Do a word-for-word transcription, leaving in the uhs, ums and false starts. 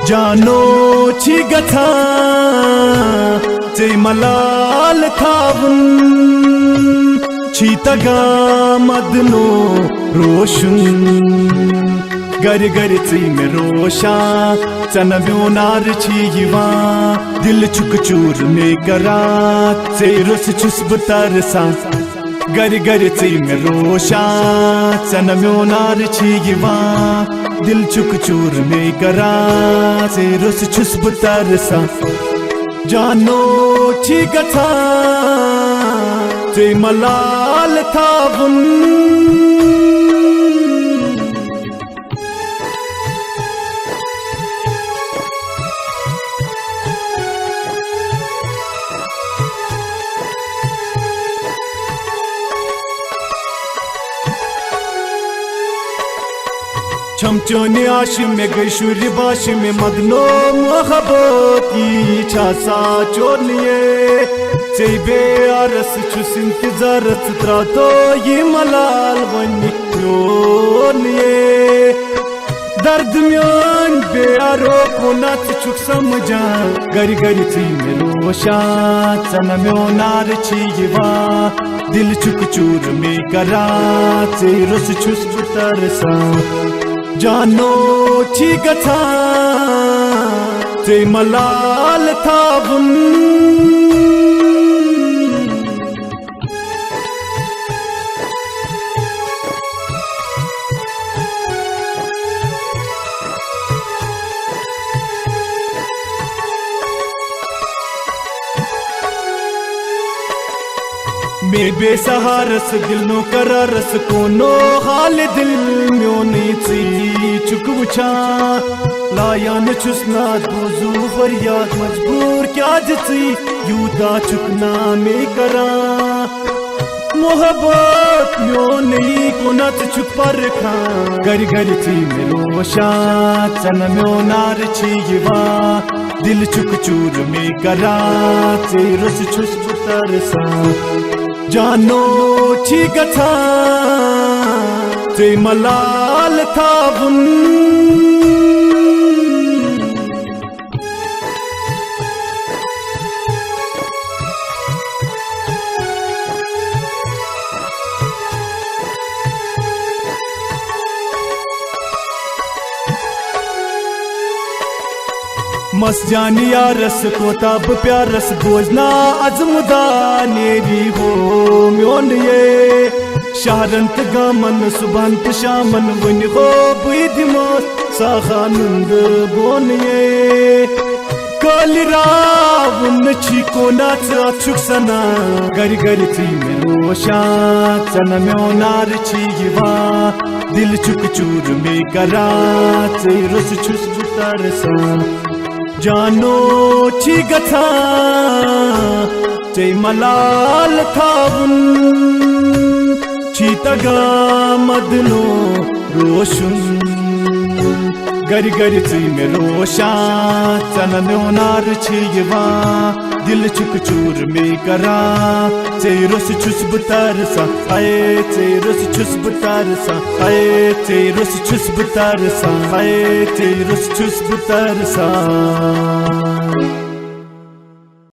جانو چھی گژھان ژے ملال تھاوُن، چھی تگان مدنو روشُن۔ گرِ گرِ ژٕے مےٚ روشان، ژےٚ نہ میون نار چھی یِوان۔ دِل چھُکھ چوٗر مے کران، ژے روٚس چھُس بہٕ ترسان۔ گرِ گرِ ژٕے مےٚ روشان، ژےٚ نہ میون نار چھی یِوان۔ دِل چھُکھ چوٗر مے کران، ژے روٚس چھُس بہٕ ترسان۔ جانو چھی گژھان ژے ملال تھاوُن۔ چھم چٲنۍ آشہِ مےٚ گٔے شُرۍ باشہِ مےٚ مدنو محبت یی چھا سا چون یے۔ ژے بے عرس چھُس انتظارس ژٕ ترٛاو تو یہِ ملال وۄنۍ میون یے۔ درد میون بے آرو کُنا ژٕ چھُکھ سمجھان۔ گرِ گرِ ژٕے مےٚ روشان، ژےٚ نہ میون نار چھی یِوان۔ دِل چھُکھ چوٗر مے کران، ژے روٚس چھُس بہٕ ترسان۔ جانو چھی گژھان ژے ملال تھاوُن۔ مے بے سہارس دِل نو قرارس کونو حال دِل میونٕے ژٕے چھُکھ وٕچھان۔ لایان چھُس نہٕ بوزُن فریاد مجبوٗر کیٛازِ ژٕے یوٗتاہ چھُکھ نا مے کران۔ محبت میونٕے کُنا ژٕ چھُکھ پرکھان۔ گرِ گرِ ژٕے مےٚ روشان، ژےٚ نہ میون نار چھی یِوان۔ دِل چھُکھ چوٗر مے کران، ژے روٚس چھُس بہٕ ترسان۔ جانو چھی گژھان ژے ملال تھاوُن۔ مس جان یارس کوتاہ بہٕ پیارس، بوزنا عزمُدا نیری ہو میون یے۔ شہرن تہٕ گامن صبحن تہٕ شامن ؤنۍ ہو بہٕ دِمس ساخا نُنٛدٕ بۄن یے۔ کٲلۍ راوُن نہٕ چھی کونہ ژٕ اَتھ چھُکھ سَنان۔ گرِ گرِ ژٕے مےٚ روشان، ژےٚ نہ میون نار چھی یِوان۔ دِل چھُکھ چوٗر مے کران، ژے روٚس چھُس بہٕ ترسان۔ جانو چھی گژھان ژے ملال تھاوُن، چھی تگان مدنو روشُن۔ گرِ گرِ ژٕے مےٚ روشان، ژےٚ نہ میون نار چھی یِوان۔ دِل چھُکھ چوٗر مے کران، ژے روٚس چھُس بہٕ ترسان۔ ہاے ژے روٚس چھُس بہٕ ترسان، ہاے ژے روٚس چھُس بہٕ ترسان، ہاے ژے روٚس چھُس بہٕ ترسان۔